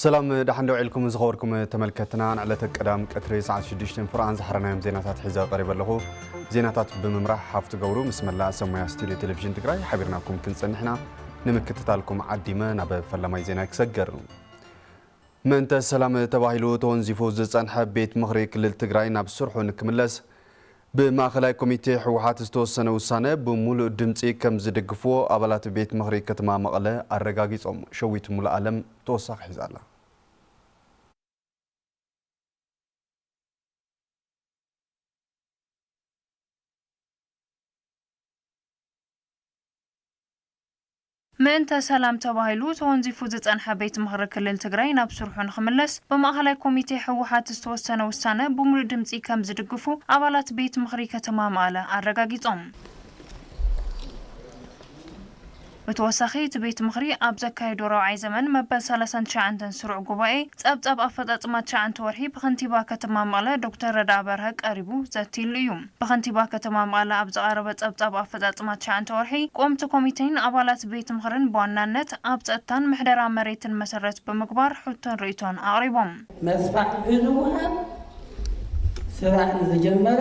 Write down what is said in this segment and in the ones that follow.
ሰላም፣ ደሓን ዶ ውዒልኩም ዝኸበርኩም ተመልከትና? ንዕለተ ቀዳም ቀትሪ ሰዓት ሽዱሽተ ፍርቓን ዝሓረናዮም ዜናታት ሒዘ ቀሪበ ኣለኹ። ዜናታት ብምምራሕ ሃፍቱ ገብሩ፣ ምስ መላእ ሰብ ሞያ ስቱድዮ ቴሌቪዥን ትግራይ ሓቢርናኩም ክንጸንሕና ንምክትታልኩም ዓዲመ ናብ ፈላማይ ዜና ክሰገር። ምእንተ ሰላም ተባሂሉ ተወንዚፉ ዝጸንሐ ቤት ምኽሪ ክልል ትግራይ ናብ ስርሑ ንክምለስ ብማእኸላይ ኮሚቴ ህወሓት ዝተወሰነ ውሳነ ብምሉእ ድምፂ ከም ዝድግፍዎ ኣባላት ቤት ምኽሪ ከተማ መቐለ ኣረጋጊጾም። ሸዊት ሙሉኣለም ተወሳኺ ሒዛ ኣላ። ምእንተ ሰላም ተባሂሉ ተወንዚፉ ዝጸንሐ ቤት ምኽሪ ክልል ትግራይ ናብ ስርሑ ንኽምለስ ብማእኸላይ ኮሚቴ ህወሓት ዝተወሰነ ውሳነ ብምሉእ ድምፂ ከም ዝድግፉ ኣባላት ቤት ምኽሪ ከተማ መቐለ ኣረጋጊጾም። ብተወሳኺ እቲ ቤት ምኽሪ ኣብ ዘካየዶ ራብዓይ ዘመን መበል ሰላሳን ትሽዓተን ስሩዕ ጉባኤ ጸብጻብ ኣፈጻጽማ ትሽዓተ ወርሒ ብኸንቲባ ከተማ መቐለ ዶክተር ረድኣ በርሀ ቀሪቡ ዘትይሉ እዩ። ብኸንቲባ ከተማ መቐለ ኣብ ዝቐረበ ጸብጻብ ኣፈጻጽማ ትሽዓተ ወርሒ ቆምቲ ኮሚቴን ኣባላት ቤት ምኽርን ብዋናነት ኣብ ጸጥታን ምሕደራ መሬትን መሰረት ብምግባር ሕቶን ርእይቶን ኣቕሪቦም። መስፋሕፍሒ ዝወሃብ ስራሕ ንዝጀመረ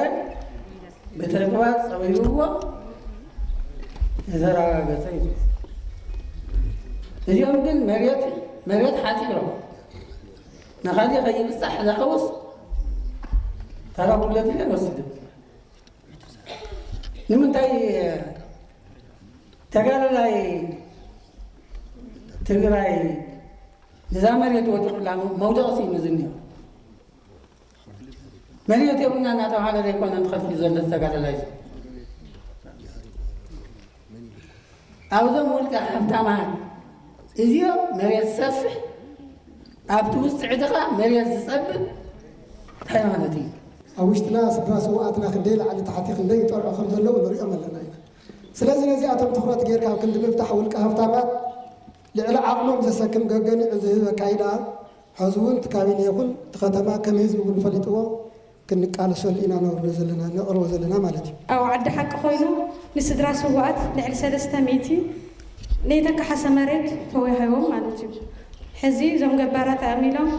ብተግባር ጸዊዕዎ ዝተረጋገጸ እዩ። እዚኦም ግን መሬት መሬት ሓጺሮም ንኻሊእ ከይብጻሕ ዝሓውስ ተራ ጉድለት ኢለ ይወስድ። ንምንታይ ተጋዳላይ ትግራይ እዛ መሬት ወዲቑላ መውደቕሲ እዩ ዝኒኦ? መሬት የብልና እናተባሃለ ዘይኮነ ንኸፍል ዘሎ ተጋዳላይ እዩ። ኣብዞም ውልቀ ሃብታማት እዚኦም መሬት ዝሰፍሕ ኣብቲ ውስጥ ዕድኻ መሬት ዝጸብብ እንታይ ማለት እዩ? ኣብ ውሽጥና ስድራ ስውኣትና ክንደይ ላዕሊ ታሕቲ ክንደይ ይጠርዑ ከም ዘለዉ ንሪኦም ኣለና ኢና። ስለዚ ነዚኣቶም ትኹረት ጌርካ ኣብ ክንዲ ምፍታሕ ውልቀ ሃብታማት ልዕሊ ዓቕሞም ዘሰክም ገገኒዑ ዝህብ ኣካይዳ ሕዚ እውን እቲ ካቢነ ይኹን እቲ ከተማ ከም ህዝቢ እውን ፈሊጥዎ ክንቃለሰሉ ኢና ነቕርቦ ዘለና ነቕርቦ ዘለና ማለት እዩ። ኣብ ዓዲ ሓቂ ኮይኑ ንስድራ ስውኣት ልዕሊ ሰለስተ ሚእቲ ዘይተከሓሰ መሬት ተዋሂቦም ማለት እዩ። ሕዚ እዞም ገባራት ኣእሚሎም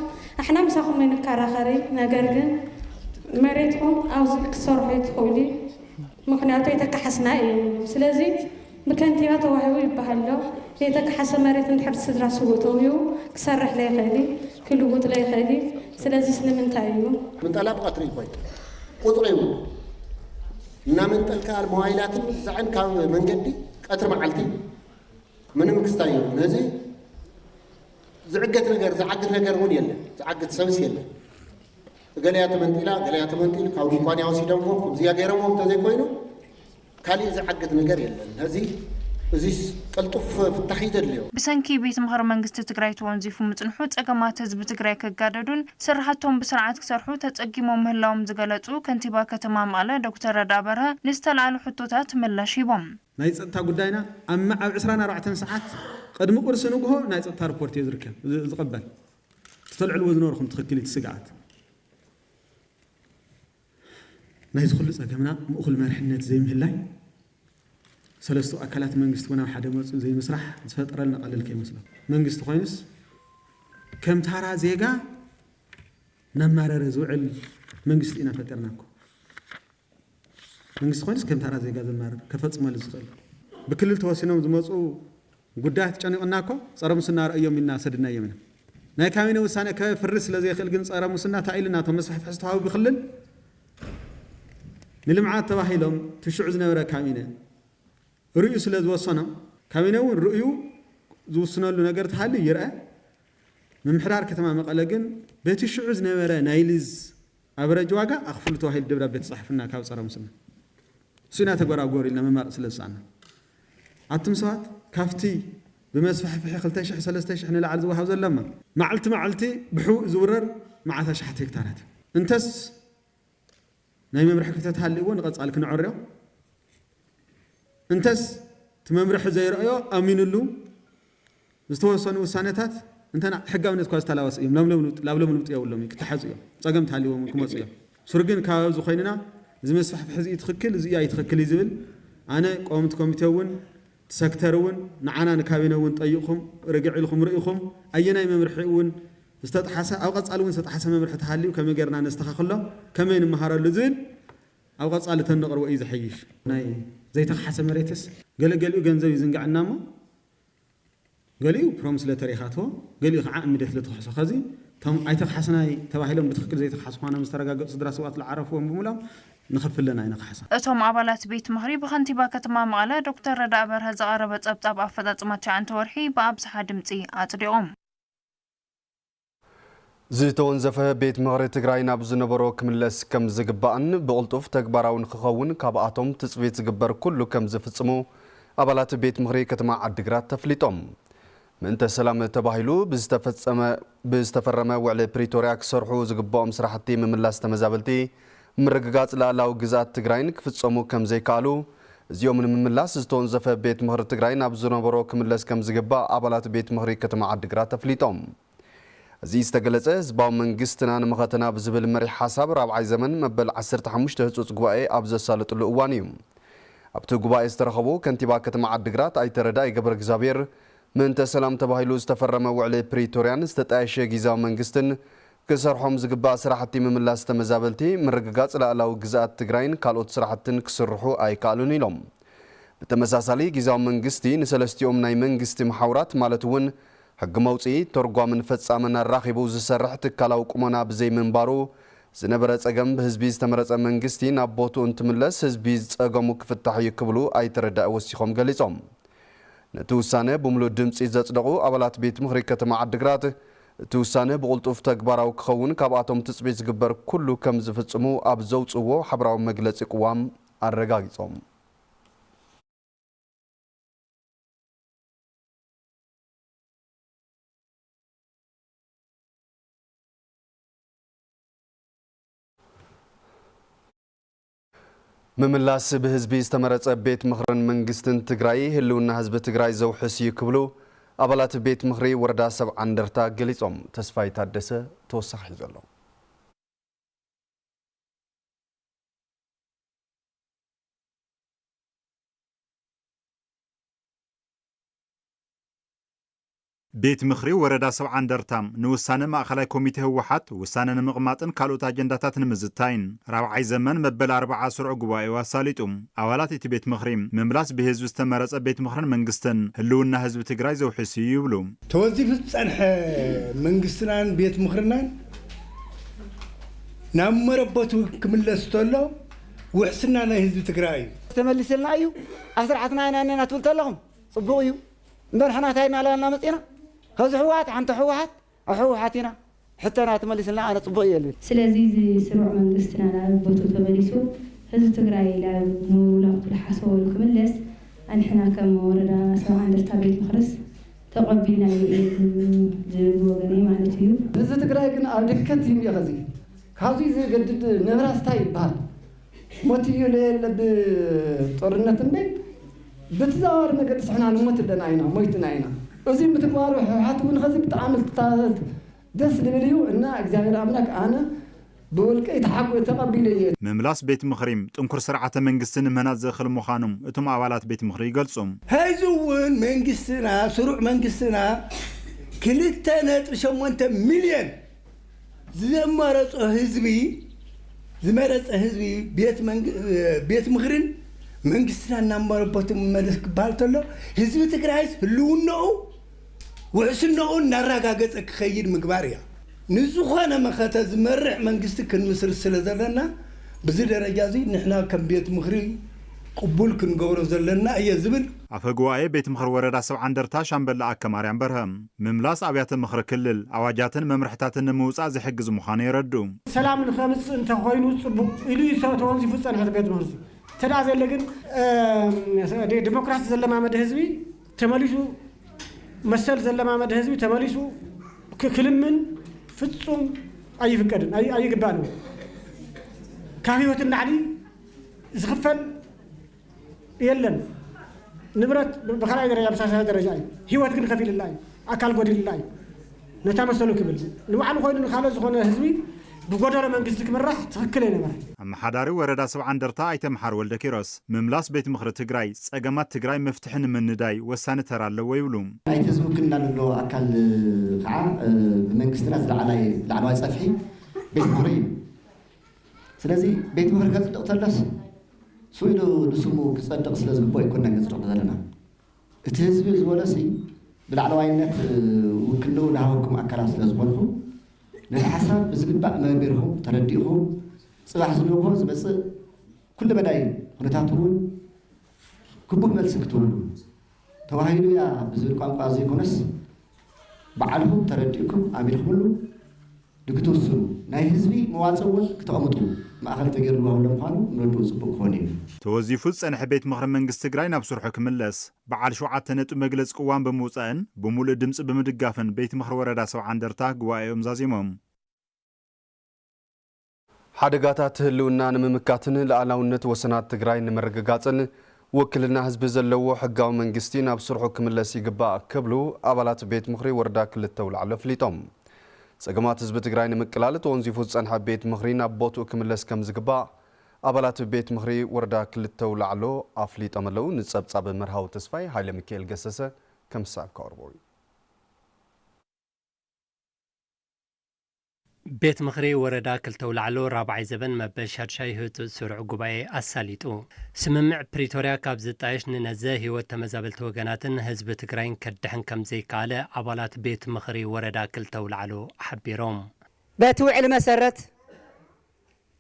ኣሕና ምሳኹም ኣይንከራኸሪ፣ ነገር ግን መሬትኩም ኣብዚ ክትሰርሑ ኣይትኽእሉ፣ ምኽንያቱ ኣይተከሓስና እዩ። ስለዚ ብከንቲባ ተዋሂቡ ይበሃል ኣሎ። ዘይተከሓሰ መሬት እንድሕር ስድራ ስውእ ተዋሂቡ ክሰርሕ ለይኽእል እዩ፣ ክልውጥ ለይኽእል እዩ። ስለዚስ ንምንታይ እዩ? ምንጠላ ብቐትሪ እዩ ኮይኑ ቁፅሪ እዩ እናመንጠልካ ሞባይላትን ዝዛዕን ካብ መንገዲ ቀትሪ መዓልቲ ምንም ክስታይ እዩ። ነዚ ዝዕገት ነገር ዝዓግት ነገር እውን የለን። ዝዓግት ሰብስ የለን። እገለያ ተመንጢላ እገለያ ተመንጢሉ ካብ ድንኳንያ ወሲዶምዎ ከምዚያ ገይሮምዎ እንተዘይኮይኑ ካሊእ ዝዓግት ነገር የለን። ነዚ እዚስ ቅልጡፍ ፍታሕ እዩ ዘድልዮ። ብሰንኪ ቤት ምኽሪ መንግስቲ ትግራይ ተወንዚፉ ምጽንሑ ጸገማት ህዝቢ ትግራይ ክጋደዱን ስራሕቶም ብስርዓት ክሰርሑ ተጸጊሞም ምህላዎም ዝገለጹ ከንቲባ ከተማ መቐለ ዶክተር ረድኣ በርሀ ንዝተልዓሉ ሕቶታት ምላሽ ሂቦም። ናይ ጸጥታ ጉዳይና ኣብ መ-፣ ኣብ ዕስራን ኣርባዕተን ሰዓት ቅድሚ ቁርሲ ንግሆ ናይ ጸጥታ ሪፖርት እየ ዝርከብ፣ ዝ-፣ ዝቕበል። እተልዕልዎ ዝነበርኩም ትኽክል እዩ እቲ ስግኣት። ናይዚ ኩሉ ጸገምና ምእኹል መርሕነት ዘይምህላይ፣ ሰለስቱ ኣካላት መንግስቲ እውን ኣብ ሓደ መጽኡ ዘይምስራሕ ዝፈጠረልና ቀለል ከይመስሎ። መንግስቲ ኮይኑስ ከም ታራ ዜጋ እናማረረ ዝውዕል መንግስቲ ኢና ፈጢርና እኮ። መንግስቲ ኮይኑስ ከም ታራ ዜጋ ዘማርር ከፈጽመሉ ዝኽእል። ብክልል ተወሲኖም ዝመጹ ጉዳያት ጨኒቑና እኮ ጸረ ሙስና ረእዮም ኢልና ሰድናዮም ኢና። ናይ ካቢነ ውሳነ ከፍርስ ስለ ዘይኽእል ግን ጸረ ሙስና እንታይ ኢልና እቶም መስፋሕፍሒ ዝተዋህቡ ብክልል ንልምዓት ተባሂሎም እቲ ሽዑ ዝነበረ ካቢነ ርእዩ ስለ ዝወሰኖም፣ ካቢነ እውን ርእዩ ዝውስነሉ ነገር ተሃልዩ ይርአ። ምምሕዳር ከተማ መቐለ ግን በቲ ሽዑ ዝነበረ ናይ ሊዝ ኣቨረጅ ዋጋ ኣኽፍሉ ተባሂሉ ደብዳቤ ተጻሒፉና ካብ ጸረ ሙስና። እሱ ኢና ተጎራጎር ኢልና መማረፂ ስለ ዝሰኣና። ኣቱም ሰባት ካብቲ ብመስፋሕፍሒ ክልተ ሽሕ ሰለስተ ሽሕ ንላዕሊ ዝወሃብ ዘሎ እማ መዓልቲ መዓልቲ ብሕቡእ ዝውረር መዓት ኣሽሓት ሄክታራት። እንተስ ናይ መምርሒ ክፍተት ሃልይዎ ንቐጻሊ ክነዕርዮ፣ እንተስ እቲ መምርሒ ዘይረኣዮ ኣሚኑሉ ዝተወሰኑ ውሳነታት እንተ ሕጋውነት እኳ ዝተላበሱ እዮም። ላብሎም ልውጥ የብሎም እዩ፣ ክተሓዙ እዮም። ጸገም ተሃልይዎም እውን ክመጹ እዮም። ሱር ግን ካብ ኣብዚ ኮይንና እዚ መስፋሕፍሒ እዚ እዩ ትኽክል፣ እዚ እዩ ኣይትኽክል እዩ ዝብል ኣነ ቆምቲ ኮሚቴ እውን እቲ ሰክተር እውን ንዓና ንካቢነ እውን ጠይቕኹም ርግዕ ኢልኩም ርኢኹም ኣየናይ መምርሒ እውን ዝተጥሓሰ፣ ኣብ ቀጻሊ እውን ዝተጥሓሰ መምርሒ ተሃልዩ ከመይ ጌርና ነስተኻኽሎ፣ ከመይ ንምሃረሉ ዝብል ኣብ ቀጻሊ ተነቕርቦ እዩ ዝሐይሽ። ናይ ዘይተኽሓሰ መሬትስ ገለ ገሊኡ ገንዘብ እዩ ዝንጋዐና እሞ፣ ገሊኡ ፕሮም ስለ ተሪኻትዎ፣ ገሊኡ ከዓ እምደት ስለ ትኽሕሶ። ከዚ እቶም ኣይተኽሓስናይ ተባሂሎም ብትኽክል ዘይተኽሓሱ ምዃኖም ዝተረጋገጹ ስድራ ስውኣት ዝዓረፍዎም ብምሎም ንኸፍለና ኢና ካሕሳ። እቶም ኣባላት ቤት ምኽሪ ብኸንቲባ ከተማ መቐለ ዶክተር ረዳኢ በርሀ ዝቐረበ ጸብጻብ ኣፈጻጽማ ትሽዓተ ወርሒ ብኣብዝሓ ድምጺ ኣጽዲቖም። ዝተወንዘፈ ቤት ምኽሪ ትግራይ ናብ ዝነበሮ ክምለስ ከም ዝግባእን ብቕልጡፍ ተግባራዊ ንክኸውን ካብኣቶም ትጽቢት ዝግበር ኩሉ ከም ዝፍጽሙ ኣባላት ቤት ምኽሪ ከተማ ዓዲግራት ተፍሊጦም። ምእንተ ሰላም ተባሂሉ ብዝተፈጸመ፣ ብዝተፈረመ ውዕሊ ፕሪቶርያ ክሰርሑ ዝግባኦም ስራሕቲ ምምላስ ተመዛበልቲ፣ ምርግጋጽ ልኣላዊ ግዝኣት ትግራይን ክፍጸሙ ከም ዘይከኣሉ፣ እዚኦም ንምምላስ ዝተወንዘፈ ቤት ምኽሪ ትግራይ ናብ ዝነበሮ ክምለስ ከም ዝግባእ ኣባላት ቤት ምኽሪ ከተማ ዓዲግራት ኣፍሊጦም። እዚ ዝተገለጸ ህዝባዊ መንግስትና ንመኸተና ብዝብል መሪሕ ሓሳብ ራብዓይ ዘመን መበል ዓሰርተ ሓሙሽተ ህጹጽ ጉባኤ ኣብ ዘሳለጥሉ እዋን እዩ። ኣብቲ ጉባኤ ዝተረኸቡ ከንቲባ ከተማ ዓዲግራት ኣይተ ረዳኢ ገብረ እግዚኣብሔር፣ ምእንተ ሰላም ተባሂሉ ዝተፈረመ ውዕሊ ፕሪቶርያን ዝተጣየሸ ጊዜያዊ መንግስትን ክሰርሖም ዝግባእ ስራሕቲ ምምላስ ተመዛበልቲ፣ ምርግጋጽ ልኣላዊ ግዝኣት ትግራይን ካልኦት ስራሕትን ክስርሑ ኣይከኣሉን ኢሎም። ብተመሳሳሊ፣ ጊዜያዊ መንግስቲ ንሰለስቲኦም ናይ መንግስቲ መሓውራት ማለት እውን ሕጊ መውፅኢ፣ ተርጓምን ፈጻምን ኣራኺቡ ዝሰርሕ ትካላዊ ቁመና ብዘይምንባሩ ዝነበረ ጸገም ብህዝቢ ዝተመረጸ መንግስቲ ናብ ቦትኡ እንትምለስ ህዝቢ ጸገሙ ክፍታሕ እዩ ክብሉ ኣይተ ረዳኢ ወሲኾም ገሊጾም። ነቲ ውሳነ ብምሉእ ድምጺ ዘጽደቑ ኣባላት ቤት ምኽሪ ከተማ ዓዲግራት፣ እቲ ውሳነ ብቕልጡፍ ተግባራዊ ክኸውን ካብኣቶም ትጽቢት ዝግበር ኩሉ ከም ዝፍጽሙ ኣብ ዘውጽእዎ ሓበራዊ መግለጺ ቅዋም ኣረጋጊጾም። ምምላስ ብህዝቢ ዝተመረጸ ቤት ምኽርን መንግስትን ትግራይ ህልውና ህዝቢ ትግራይ ዘውሕስ እዩ ክብሉ ኣባላት ቤት ምኽሪ ወረዳ ሰብዓ እንደርታ ገሊጾም። ተስፋይ ታደሰ ተወሳኺ ሒዙ ኣሎ። ቤት ምኽሪ ወረዳ ሰብዓ እንደርታ ንውሳነ ማእኸላይ ኮሚቴ ህወሓት ውሳነ ንምቕማጥን ካልኦት ኣጀንዳታት ንምዝታይን ራብዓይ ዘመን መበል ኣርብዓ ስሩዕ ጉባኤኡ ኣሳሊጡ። ኣባላት እቲ ቤት ምኽሪ ምምላስ ብህዝቢ ዝተመረጸ ቤት ምኽርን መንግስትን ህልውና ህዝቢ ትግራይ ዘውሕስ እዩ ይብሉ። ተወዚፉ ዝጸንሐ መንግስትናን ቤት ምኽርናን ናብ መረበቱ ክምለስ ተሎ ውሕስና ናይ ህዝቢ ትግራይ እዩ። ተመሊስልና እዩ፣ ኣብ ስርዓትና ኢና እኒና ትብል ተለኹም ጽቡቕ እዩ። እምበር ሕና እንታይ እናበልና መጺና? ከዚ ህወሓት ሓንቲ ህወሓት፣ ኣብ ህወሓት ኢና። ሕቶና ተመሊስልና ኣነ ጽቡቕ እየ ልብል። ስለዚ እዚ ስሩዕ መንግስትና ናብ ቦትኡ ተመሊሱ ህዝቢ ትግራይ ናብ ምውላቕቱ ዝሓሰበሉ ክምለስ ኣንሕና ከም ወረዳ ሰብዓ እንደርታ ቤት ምኽርስ ተቐቢልና እዩ ዝብል ወገነይ ማለት እዩ። ህዝቢ ትግራይ ግን ኣብ ድከት እዩ እኒኦ። ከዚ ካብዚ ዘገድድ ንብረት እንታይ ይበሃል? ሞት እዩ ለየለ ብጦርነት እምበይ ብተዘዋዋሪ መገዲ ስሕና ንሞት ኣለና ኢና፣ ሞይትና ኢና። እዚ ምትግባሩ ህወሓት እውን ከዚ ብጣዕሚ ዝታ-፣ ደስ ዝብል እዩ እና እግዚኣብሔር ኣምላክ ኣነ ብውልቀይ ተሓጎ-፣ ተቐቢለ እየ። ምምላስ ቤት ምኽሪ ጥንኩር ስርዓተ መንግስቲ ንምህናጽ ዘኽእል ምዃኑ እቶም ኣባላት ቤት ምኽሪ ይገልጹ። ሕዚ እውን መንግስትና፣ ስሩዕ መንግስትና ክልተ ነጥቢ ሸሞንተ ሚልዮን ዝመረጾ ህዝቢ፣ ዝመረጸ ህዝቢ ቤት መንግ-፣ ቤት ምኽርን መንግስትና እናመረበቱ መመለስ ክበሃል ተሎ ህዝቢ ትግራይስ ህልውናኡ ውሕስናኡ እናረጋገጸ ክኸይድ ምግባር እያ። ንዝኾነ መኸተ ዝመርሕ መንግስቲ ክንምስርት ስለ ዘለና፣ ብዚ ደረጃ እዚ ንሕና ከም ቤት ምኽሪ ቅቡል ክንገብሮ ዘለና እየ ዝብል። ኣፈ ጉባኤ ቤት ምኽሪ ወረዳ ሰብዓ እንደርታ ሻምበል ለኣከ ማርያም በርሀ፣ ምምላስ ኣብያተ ምኽሪ ክልል ኣዋጃትን መምርሕታትን ንምውጻእ ዝሕግዝ ምዃኑ የረዱ። ሰላም ንኸምጽእ እንተኾይኑ ጽቡቕ ኢሉ እዩ ተወንዚፉ ዝጸንሐ ቤት ምኽሪ። እንተ ደኣ ዘለ ግን፣ እ፣ ዲ-፣ ዲሞክራሲ ዘለማመደ ህዝቢ ተመሊሱ፣ መሰል ዘለማመደ ህዝቢ ተመሊሱ ክ-፣ ክልምን ፍጹም ኣይፍቀድን፣ ኣይ-፣ ኣይግባእን። ካብ ህይወት ንላዕሊ ዝኽፈል የለን። ንብረት ብ-፣ ብኻልኣይ ደረጃ፣ ብሳልሳይ ደረጃ እዩ። ህይወት ግን ከፊልላ እዩ። ኣካል ጎዲልላ እዩ። ነታ መሰሉ ክብል ንባዕሉ ኮይኑ ንኻልእ ዝኾነ ህዝቢ ብጎደሎ መንግስቲ ክምራሕ ትኽክል ኣይነበረን። ኣመሓዳሪ ወረዳ ሰብዓ እንደርታ ኣይተ መሓሪ ወልደኪሮስ፣ ምምላስ ቤት ምኽሪ ትግራይ ጸገማት ትግራይ መፍትሒ ንምንዳይ ወሳኒ ተራ ኣለዎ ይብሉ። ናይቲ ህዝቢ ውክልና ዘለዎ ኣካል ከዓ ብመንግስትና ዝለዓላይ ላዕለዋይ ጸፍሒ ቤት ምኽሪ እዩ። ስለዚ ቤት ምኽሪ ከጽድቕ ተለስ ስኡ ኢሉ ንስሙ ክጸድቕ ስለ ዝግብኦ ኣይኮንና ነጽድቕ ዘለና። እቲ ህዝቢ ዝበሎሲ ብላዕለዋይነት ውክልኡ ዝሃበኩም ኣካላት ስለ ዝኾንኹም ነቲ ሓሳብ ብዝግባእ መርሚርኩም ተረዲእኩም ጽባሕ ዝንግሆ ዝመጽእ ኩሉ መዳይ ኩነታት እውን ግቡእ መልሲ ክትህብሉ ተባሂሉ እያ ብዝብል ቋንቋ ዘይኮነስ ባዕልኹም ተረዲእኩም ኣሚርኩምሉ ንክትውስኑ ናይ ህዝቢ መዋፅእ እውን ክተቐምጡ ማእኸል ተገይሩ ዝዋህሎ ምዃኑ ምርድኡ ፅቡቅ ክኾን እዩ። ተወዚፉ ዝፀንሐ ቤት ምኽሪ መንግስቲ ትግራይ ናብ ስርሑ ክምለስ በዓል ሸውዓተ ነጥቢ መግለፂ ቅዋም ብምውፃእን ብምሉእ ድምፂ ብምድጋፍን ቤት ምኽሪ ወረዳ ሰብዓ እንደርታ ጉባኤኦም ዛዚሞም። ሓደጋታት ህልውና ንምምካትን ሉዓላውነት ወሰናት ትግራይ ንምርግጋፅን ውክልና ህዝቢ ዘለዎ ሕጋዊ መንግስቲ ናብ ስርሑ ክምለስ ይግባእ ክብሉ ኣባላት ቤት ምኽሪ ወረዳ ክልተ ኣውላዕሎ ኣፍሊጦም። ፀገማት ህዝቢ ትግራይ ንምቅላል ተወንዚፉ ዝፀንሐ ቤት ምኽሪ ናብ ቦትኡ ክምለስ ከም ዝግባእ ኣባላት ቤት ምኽሪ ወረዳ ክልተ ኣውላዕሎ ኣፍሊጦም ኣለዉ። ንፀብፃብ መርሃዊ ተስፋይ ሃይለ ሚካኤል ገሰሰ ከም ዝስዕብ ከቕርቦ እዩ። ቤት ምኽሪ ወረዳ ክልተ ኣውላዕሎ ራብዓይ ዘበን መበል ሻድሻይ ህጹጽ ስሩዕ ጉባኤ ኣሳሊጡ። ስምምዕ ፕሪቶርያ ካብ ዝጣየሽ ንነዘ ህይወት ተመዛበልቲ ወገናትን ህዝቢ ትግራይን ከድሕን ከም ዘይከኣለ ኣባላት ቤት ምኽሪ ወረዳ ክልተ ኣውላዕሎ ሓቢሮም። በቲ ውዕሊ መሰረት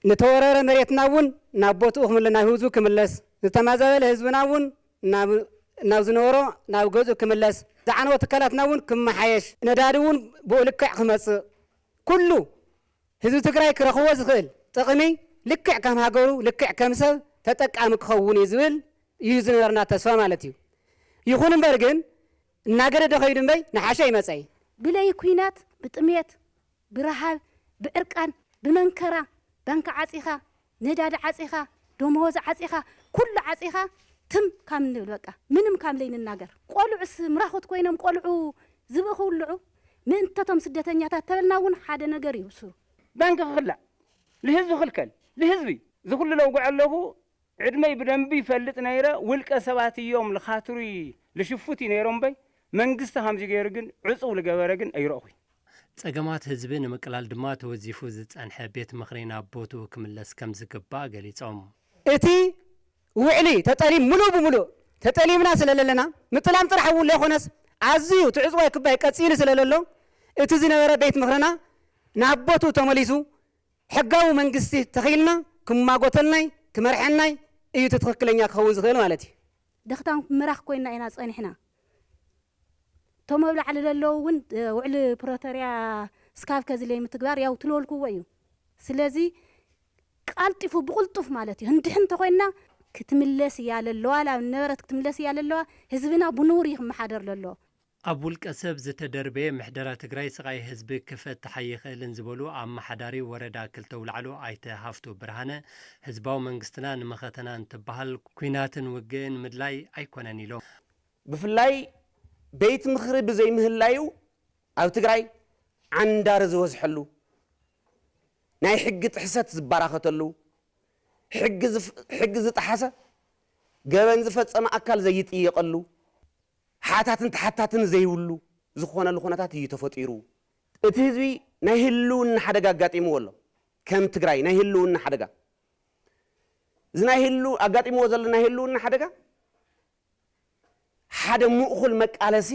ንተወረረ መሬትና እውን ናብ ቦትኡ ክምለ-፣ ናብ ህዝቡ ክምለስ፣ ዝተመዛበለ ህዝብና እውን ናብ፣ ናብ ዝነበሮ ናብ ገዝኡ ክምለስ፣ ዝዓነወ ትካላትና እውን ክመሓየሽ፣ ነዳዲ እውን ብኡ ልክዕ ክመጽእ፣ ኩሉ ህዝቢ ትግራይ ክረኽቦ ዝኽእል ጥቕሚ ልክዕ ከም ሃገሩ፣ ልክዕ ከም ሰብ ተጠቃሚ ክኸውን እዩ ዝብል እዩ ዝነበርና ተስፋ ማለት እዩ። ይኹን እምበር ግን እናገደደ ከይዱ እምበይ ንሓሸ ይመጸ እዩ። ብለይ ኲናት፣ ብጥሜት፣ ብረሃብ፣ ብዕርቃን፣ ብመንከራ፣ ባንክ ዓጺኻ፣ ነዳዲ ዓጺኻ፣ ደመወዝ ዓጺኻ፣ ኩሉ ዓጺኻ፣ ትም ካብ ንብል በቃ፣ ምንም ካብ ለይንናገር። ቆልዑስ ምራኹት ኮይኖም ቆልዑ ዝብኢ ክውልዑ፣ ምእንተቶም ስደተኛታት ተበልና እውን ሓደ ነገር እዩ እሱ። ባንክ ክኽላእ፣ ልህዝቢ ክልከል፣ ልህዝቢ ዝኹሉ ለውግዐ ኣለኹ። ዕድመይ ብደንቢ ይፈልጥ ነይረ፣ ውልቀ ሰባት እዮም ልኻትሩይ ልሽፉት እዩ ነይሮም በይ፣ መንግስቲ ከምዚ ገይሩ ግን ዕጹው ልገበረ ግን ኣይረእኹይ። ጸገማት ህዝቢ ንምቅላል ድማ ተወዚፉ ዝጸንሐ ቤት ምኽሪ ናብ ቦትኡ ክምለስ ከም ዝግባእ ገሊጾም። እቲ ውዕሊ ተጠሊም፣ ሙሉእ ብሙሉእ ተጠሊምና ስለ ዘለና፣ ምጥላም ጥራሕ እውን ለይኮነስ ኣዝዩ ትዕጽዋይ ክባይ ቀጺሉ ስለ ለሎ፣ እቲ ዝነበረ ቤት ምኽርና ናብ ቦትኡ ተመሊሱ ሕጋዊ መንግስቲ ተኺልና ክማጎተልናይ ክመርሐናይ እዩ እቲ ትኽክለኛ ክኸውን ዝኽእል ማለት እዩ። ደኽታም ምራኽ ኮይና ኢና ጸኒሕና። እቶም ኣብ ላዕሊ ዘለዉ እውን፣ እ፣ ውዕሊ ፕሪቶርያ ስካብ ከዚ ለይምትግባር ያው ትለወልክዎ እዩ። ስለዚ ቀልጢፉ ብቕልጡፍ ማለት እዩ። ህንድሕ እንተኾይንና ክትምለስ እያ ለለዋ፣ ላብ ነበረት ክትምለስ እያ ለለዋ። ህዝብና ብንውር እዩ ክመሓደር ለሎ። ኣብ ውልቀ ሰብ ዝተደርበየ ምሕደራ ትግራይ ስቓይ ህዝቢ ክፈትሕ ኣይኽእልን ዝበሉ ኣመሓዳሪ ወረዳ ክልተ ኣውላዕሎ ኣይተ ሃፍቱ ብርሃነ፣ ህዝባዊ መንግስትና ንመኸተና እንትበሃል ኲናትን ውግእን ምድላይ ኣይኮነን ኢሎም። ብፍላይ ቤት ምኽሪ ብዘይምህላዩ ኣብ ትግራይ ዓንዳሪ ዝበዝሐሉ፣ ናይ ሕጊ ጥሕሰት ዝበራኸተሉ፣ ሕጊ ዝፍ-፣ ሕጊ ዝጠሓሰ ገበን ዝፈጸመ ኣካል ዘይጥየቐሉ፣ ሓታትን ተሓታትን ዘይብሉ ዝኾነሉ ኩነታት እዩ ተፈጢሩ። እቲ ህዝቢ ናይ ህልውና ሓደጋ ኣጋጢምዎ ኣሎ። ከም ትግራይ ናይ ህልውና ሓደጋ፣ እዚ ናይ ህሉ-፣ ኣጋጢምዎ ዘሎ ናይ ህልውና ሓደጋ ሓደ ምእኹል መቃለሲ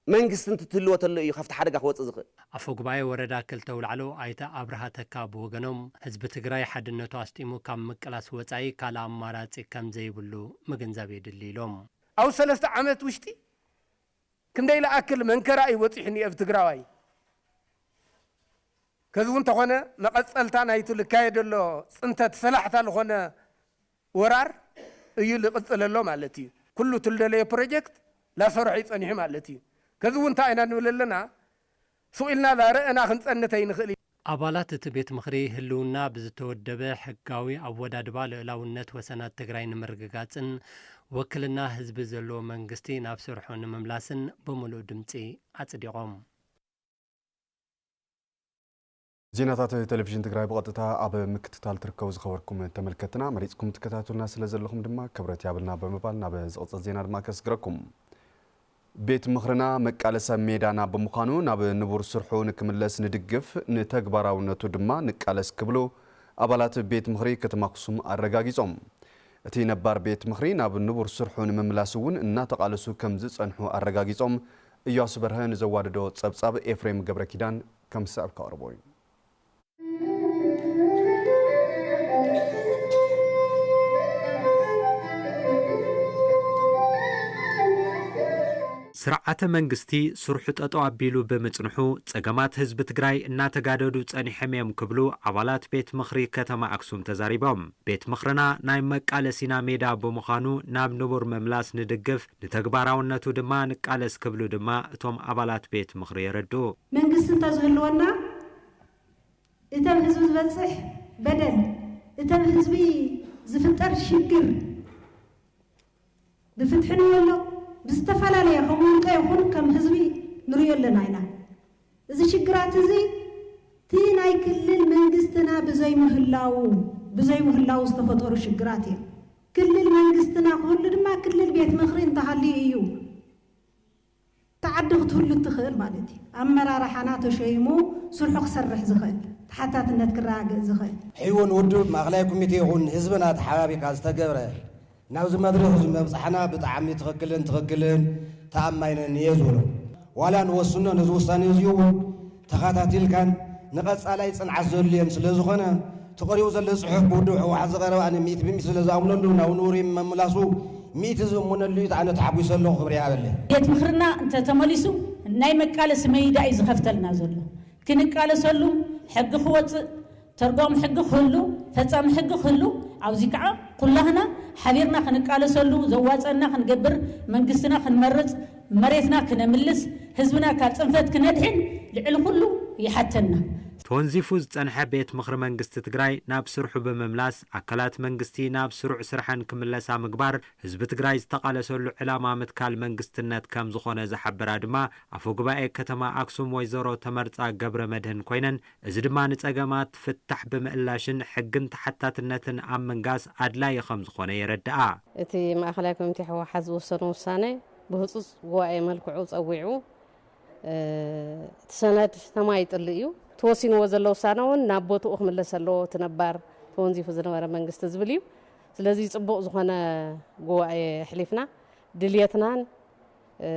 መንግስቲ እንትትህልዎ ተሎ እዩ ካብቲ ሓደጋ ክወፅእ ዝኽእል። ኣፈ ጉባኤ ወረዳ ክልተ ኣውላዕሎ ኣይተ ኣብርሃ ተካ ብወገኖም፣ ህዝቢ ትግራይ ሓድነቱ ኣስጢሙ ካብ ምቅላስ ወፃኢ ካልእ ኣማራፂ ከም ዘይብሉ ምግንዛብ የድሊ ኢሎም። ኣብ ሰለስተ ዓመት ውሽጢ ክንደይ ለኣክል መንከራ እዩ በፂሑኒ ኣብ ትግራዋይ። ከዚ እውን ተኾነ መቐፀልታ ናይቲ ልካየድ ዘሎ ፅንተት ሰላሕታ ዝኾነ ወራር እዩ ልቕፅል ኣሎ ማለት እዩ። ኩሉ ትልደለየ ፕሮጀክት ላሰርሖ እዩ ፀኒሑ ማለት እዩ። ከዚ እውን እንታይ ኢና ንብል ኣለና? ሱቕ ኢልና ላረአና ክንፀንት ኣይንኽእል። ኣባላት እቲ ቤት ምኽሪ ህልውና ብዝተወደበ ሕጋዊ ኣወዳድባ ልኡላውነት ወሰናት ትግራይ ንምርግጋፅን ወክልና ህዝቢ ዘለዎ መንግስቲ ናብ ስርሑ ንምምላስን ብምሉእ ድምፂ ኣፅዲቖም። ዜናታት ቴሌቪዥን ትግራይ ብቐጥታ ኣብ ምክትታል ትርከቡ ዝኸበርኩም ተመልከትና፣ መሪፅኩም ትከታተሉና ስለ ዘለኹም ድማ ክብረት ያብልና ብምባል ናብ ዝቕፅል ዜና ድማ ከስግረኩም። ቤት ምኽርና መቃለሰ ሜዳና ብምዃኑ ናብ ንቡር ስርሑ ንክምለስ ንድግፍ፣ ንተግባራውነቱ ድማ ንቃለስ ክብሉ ኣባላት ቤት ምኽሪ ከተማ ኣክሱም ኣረጋጊጾም። እቲ ነባር ቤት ምኽሪ ናብ ንቡር ስርሑ ንምምላስ እውን እናተቓለሱ ከም ዝጸንሑ ኣረጋጊጾም። እያሱ በርሀ ንዘዋደዶ ጸብጻብ ኤፍሬም ገብረ ኪዳን ከም ዝስዕብ ከቕርቦ እዩ። ስርዓተ መንግስቲ ስርሑ ጠጠው ኣቢሉ ብምጽንሑ፣ ጸገማት ህዝቢ ትግራይ እናተጋደዱ ጸኒሖም እዮም ክብሉ ኣባላት ቤት ምኽሪ ከተማ ኣክሱም ተዛሪቦም። ቤት ምኽርና ናይ መቃለሲና ሜዳ ብምዃኑ ናብ ንቡር ምምላስ ንድግፍ፣ ንተግባራውነቱ ድማ ንቃለስ ክብሉ ድማ እቶም ኣባላት ቤት ምኽሪ የረድኡ። መንግስቲ እንተዝህልወና፣ እተብ ህዝቢ ዝበጽሕ በደል፣ እተብ ህዝቢ ዝፍጠር ሽግር ብፍትሒ ንብሎ፣ ብዝተፈላለየ ከም ውልቀ ይኹን ከም ህዝቢ ንሪኦ ኣለና ኢና። እዚ ሽግራት እዚ እቲ ናይ ክልል መንግስትና ብዘይምህላው፣ ብዘይምህላው ዝተፈጠሩ ሽግራት እዮም። ክልል መንግስትና ክህሉ ድማ ክልል ቤት ምኽሪ እንተሃልዩ እዩ። እታ ዓዲ ክትህሉ እትኽእል ማለት እዩ። ኣመራርሓና ተሸይሙ ስርሑ ክሰርሕ ዝኽእል፣ ተሓታትነት ክረጋገጽ ዝኽእል። ሕቡን ውድብ ማእኸላይ ኮሚቴ ይኹን ህዝብና ተሓባቢርካ ዝተገብረ ናብዚ መድረኽ እዚ መብጻሕና ብጣዕሚ ትኽክልን ትኽክልን ተኣማይነን እየ ዝብሎ። ዋላ ንወስኖ ነዚ ውሳኔ እዚ እውን ተኸታቲልካን ንቐጻላይ ጽንዓት ዘድልዮን ስለ ዝኾነ፣ ተቐሪቡ ዘሎ ጽሑፍ ብውድብ ህወሓት ዝቐረበ ኣነ ሚእቲ ብሚእቲ ስለ ዝኣምነሉ ናብ ንቡር ምምላሱ ሚእቲ ዝእምነሉ እዩ። ኣነ ተሓጒሰ ኣለኹ። ክብሪ ይሃበለይ። ቤት ምኽርና እንተተመሊሱ ናይ መቃለሲ መይዳ እዩ ዝኸፍተልና ዘሎ። ክንቃለሰሉ ሕጊ ክወፅእ፣ ተርጓሚ ሕጊ ክህሉ፣ ፈፃሚ ሕጊ ክህሉ፣ ኣብዚ ከዓ ኩላህና ሓቢርና ክንቃለሰሉ፣ ዘዋፀና ክንገብር፣ መንግስትና ክንመርፅ፣ መሬትና ክነምልስ፣ ህዝብና ካብ ፅንፈት ክነድሕን ልዕሊ ኩሉ ይሓተና። ተወንዚፉ ዝጸንሐ ቤት ምኽሪ መንግስቲ ትግራይ ናብ ስርሑ ብምምላስ፣ ኣካላት መንግስቲ ናብ ስሩዕ ስርሐን ክምለሳ ምግባር፣ ህዝቢ ትግራይ ዝተቓለሰሉ ዕላማ ምትካል መንግስትነት ከም ዝኾነ ዝሓበራ ድማ ኣፈ ጉባኤ ከተማ ኣክሱም ወይዘሮ ተመርጻ ገብረ መድህን ኮይነን፣ እዚ ድማ ንጸገማት ፍታሕ ብምእላሽን ሕግን ተሓታትነትን ኣብ ምንጋስ ኣድላዪ ከም ዝኾነ የረድኣ። እቲ ማእኸላይ ኮሚቴ ህወሓት ዝወሰኖ ውሳነ ብህፁፅ ጉባኤ መልክዑ ፀዊዑ፣ እ፣ እቲ ሰነድ ተማይጥሉ እዩ። ተወሲንዎ ዘሎ ውሳነ እውን ናብ ቦትኡ ክምለስ ኣለዎ፣ እቲ ነባር ተወንዚፉ ዝነበረ መንግስቲ ዝብል እዩ። ስለዚ ፅቡቕ ዝኾነ ጉባኤ ኣሕሊፍና፣ ድልየትናን፣ እ፣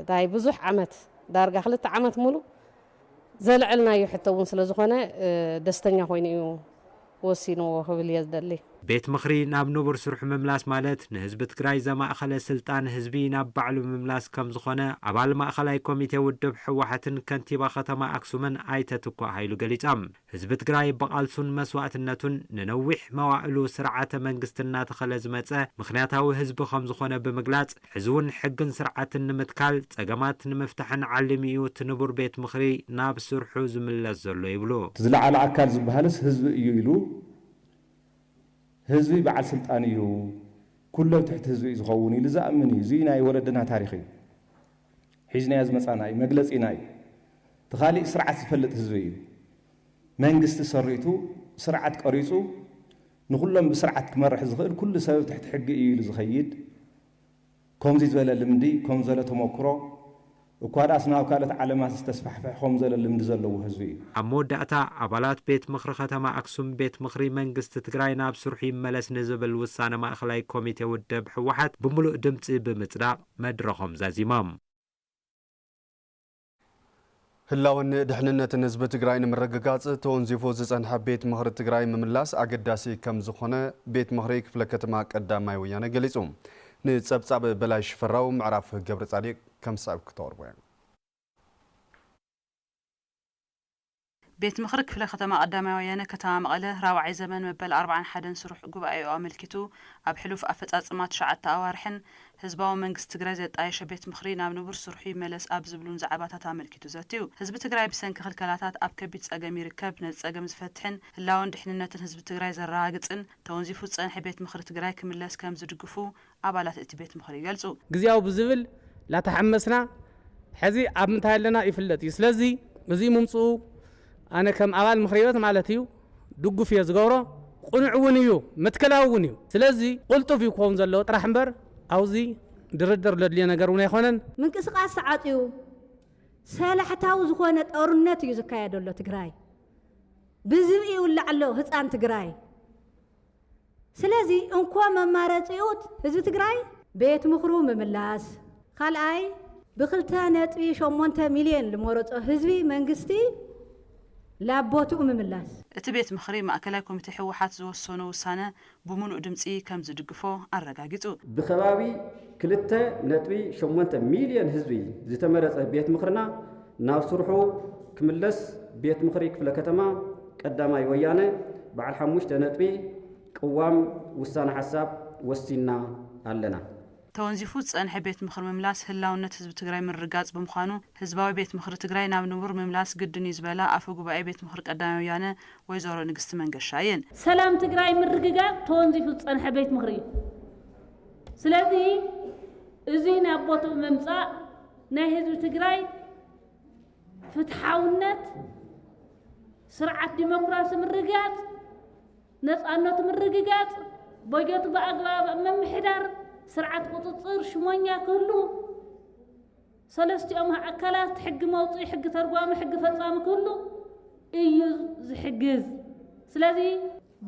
ናይ ብዙሕ ዓመት፣ ዳርጋ ክልተ ዓመት ሙሉ ዘልዐልናዮ ሕቶ እውን ስለ ዝኾነ፣ እ፣ ደስተኛ ኮይኑ እዩ ወሲንዎ ክብል እየ ዝደሊ። ቤት ምኽሪ ናብ ንቡር ስርሑ ምምላስ ማለት ንህዝቢ ትግራይ ዘማእኸለ ስልጣን ህዝቢ ናብ ባዕሉ ምምላስ ከም ዝኾነ ኣባል ማእኸላይ ኮሚቴ ውድብ ህወሓትን ከንቲባ ከተማ ኣክሱምን ኣይተ ትኳእ ሃይሉ ገሊጾም። ህዝቢ ትግራይ ብቓልሱን መስዋእትነቱን ንነዊሕ መዋእሉ ስርዓተ መንግስቲ እናተኸለ ዝመጸ ምኽንያታዊ ህዝቢ ከም ዝኾነ ብምግላጽ፣ ሕዚ እውን ሕግን ስርዓትን ንምትካል፣ ጸገማት ንምፍታሕን ዓሊሙ እዩ እቲ ንቡር ቤት ምኽሪ ናብ ስርሑ ዝምለስ ዘሎ ይብሉ። እቲ ዝለዓለ ኣካል ዝበሃልስ ህዝቢ እዩ ኢሉ፣ ህዝቢ በዓል ስልጣን እዩ፣ ኩሉ ኣብ ትሕቲ ህዝቢ እዩ ዝኸውን ኢሉ ዝኣምን እዩ። እዚ ናይ ወለድና ታሪኽ እዩ። ሒዝናዮ ዝመጻና እዩ፣ መግለጺና እዩ። እቲ ካሊእ ስርዓት ዝፈልጥ ህዝቢ እዩ። መንግስቲ ሰሪቱ፣ ስርዓት ቀሪጹ፣ ንኹሎም ብስርዓት ክመርሕ ዝኽእል ኩሉ ሰብ ኣብ ትሕቲ ሕጊ እዩ ኢሉ ዝኸይድ፣ ከምዚ ዝበለ ልምዲ፣ ከምዚ ዝበለ ተመክሮ፣ እኳ ደኣስ ናብ ካልኦት ዓለማት ዝተስፋሕፍሐ ከምዚ ዝበለ ልምዲ ዘለዎ ህዝቢ እዩ። ኣብ መወዳእታ፣ ኣባላት ቤት ምኽሪ ከተማ ኣክሱም፣ ቤት ምኽሪ መንግስቲ ትግራይ ናብ ስርሑ ይመለስ ንዝብል ውሳነ ማእኸላይ ኮሚቴ ውድብ ህወሓት ብምሉእ ድምፂ ብምፅዳቕ መድረኾም ዛዚሞም። ህላወን ድሕንነትን ህዝቢ ትግራይ ንምርግጋፅ ተወንዚፉ ዝፀንሐ ቤት ምኽሪ ትግራይ ምምላስ ኣገዳሲ ከም ዝኾነ ቤት ምኽሪ ክፍለ ከተማ ቀዳማይ ወያነ ገሊፁ። ንፀብፃብ በላይ ሽፈራው ምዕራፍ ገብረ ፃዲቅ ከም ዝስዕብ ክተቕርቦ እያ። ቤት ምኽሪ ክፍለ ከተማ ቀዳማይ ወያነ ከተማ መቐለ ራብዓይ ዘመን መበል ኣርባዓን ሓደን ስሩዕ ጉባኤኡ ኣመልኪቱ ኣብ ሕሉፍ ኣፈፃፅማ ትሽዓተ ኣዋርሕን ህዝባዊ መንግስቲ ትግራይ ዘጣየሸ ቤት ምኽሪ ናብ ንቡር ስርሑ ይመለስ ኣብ ዝብሉን ዛዕባታት ኣመልኪቱ ዘትዩ። ህዝቢ ትግራይ ብሰንኪ ክልከላታት ኣብ ከቢድ ፀገም ይርከብ። ነዚ ፀገም ዝፈትሕን ህላወን ድሕንነትን ህዝቢ ትግራይ ዘረጋግፅን ተወንዚፉ ዝፀንሐ ቤት ምኽሪ ትግራይ ክምለስ ከም ዝድግፉ ኣባላት እቲ ቤት ምኽሪ ይገልፁ። ግዝያዊ ብዝብል ላተሓመስና ሕዚ ኣብ ምንታይ ኣለና ይፍለጥ እዩ። ስለዚ እዚ ምምፅኡ ኣነ ከም ኣባል ምኽሪ ቤት ማለት እዩ ድጉፍ እየ ዝገብሮ። ቅኑዕ እውን እዩ፣ መትከላዊ እውን እዩ። ስለዚ ቅልጡፍ እዩ ክኸውን ዘለዎ ጥራሕ እምበር ኣብዚ ድርድር ዘድልዮ ነገር እውን ኣይኮነን። ምንቅስቃስ ተዓፅዩ ሰላሕታዊ ዝኾነ ጦርነት እዩ ዝካየድ ዘሎ ትግራይ። ብዝብኢ ይውላዕ ኣሎ ህፃን ትግራይ። ስለዚ እንኮ መማረፂኡ ህዝቢ ትግራይ ቤት ምኽሩ ምምላስ፣ ካልኣይ ብክልተ ነጥቢ ሸሞንተ ሚልዮን ዝመረፆ ህዝቢ መንግስቲ ላቦትኡ ምምላስ። እቲ ቤት ምኽሪ ማእከላይ ኮሚቴ ህወሓት ዝወሰኖ ውሳነ ብምሉእ ድምፂ ከም ዝድግፎ ኣረጋጊፁ። ብከባቢ ክልተ ነጥቢ ሸሞንተ ሚልዮን ህዝቢ ዝተመረፀ ቤት ምኽርና ናብ ስርሑ ክምለስ ቤት ምኽሪ ክፍለ ከተማ ቀዳማይ ወያነ በዓል ሓሙሽተ ነጥቢ ቅዋም ውሳነ ሓሳብ ወሲንና ኣለና። ተወንዚፉ ዝፀንሐ ቤት ምኽሪ ምምላስ ህላውነት ህዝቢ ትግራይ ምርግጋፅ ብምዃኑ ህዝባዊ ቤት ምኽሪ ትግራይ ናብ ንቡር ምምላስ ግድን እዩ ዝበላ ኣፈ ጉባኤ ቤት ምኽሪ ቀዳማይ ወያነ ወይዘሮ ንግስቲ መንገሻ እየን። ሰላም ትግራይ ምርግጋፅ ተወንዚፉ ዝፀንሐ ቤት ምኽሪ እዩ። ስለዚ እዚ ናብ ቦትኡ ምምፃእ ናይ ህዝቢ ትግራይ ፍትሓውነት፣ ስርዓት ዲሞክራሲ ምርግጋፅ፣ ነፃነቱ ምርግጋፅ፣ በጀቱ ብኣግባብ ምምሕዳር፣ ስርዓት ቁፅፅር ሽሞኛ ክህሉ፣ ሰለስቲኦም ኣካላት ሕጊ መውፅኢ፣ ሕጊ ተርጓሚ፣ ሕጊ ፈፃሚ ክህሉ እዩ ዝሕግዝ። ስለዚ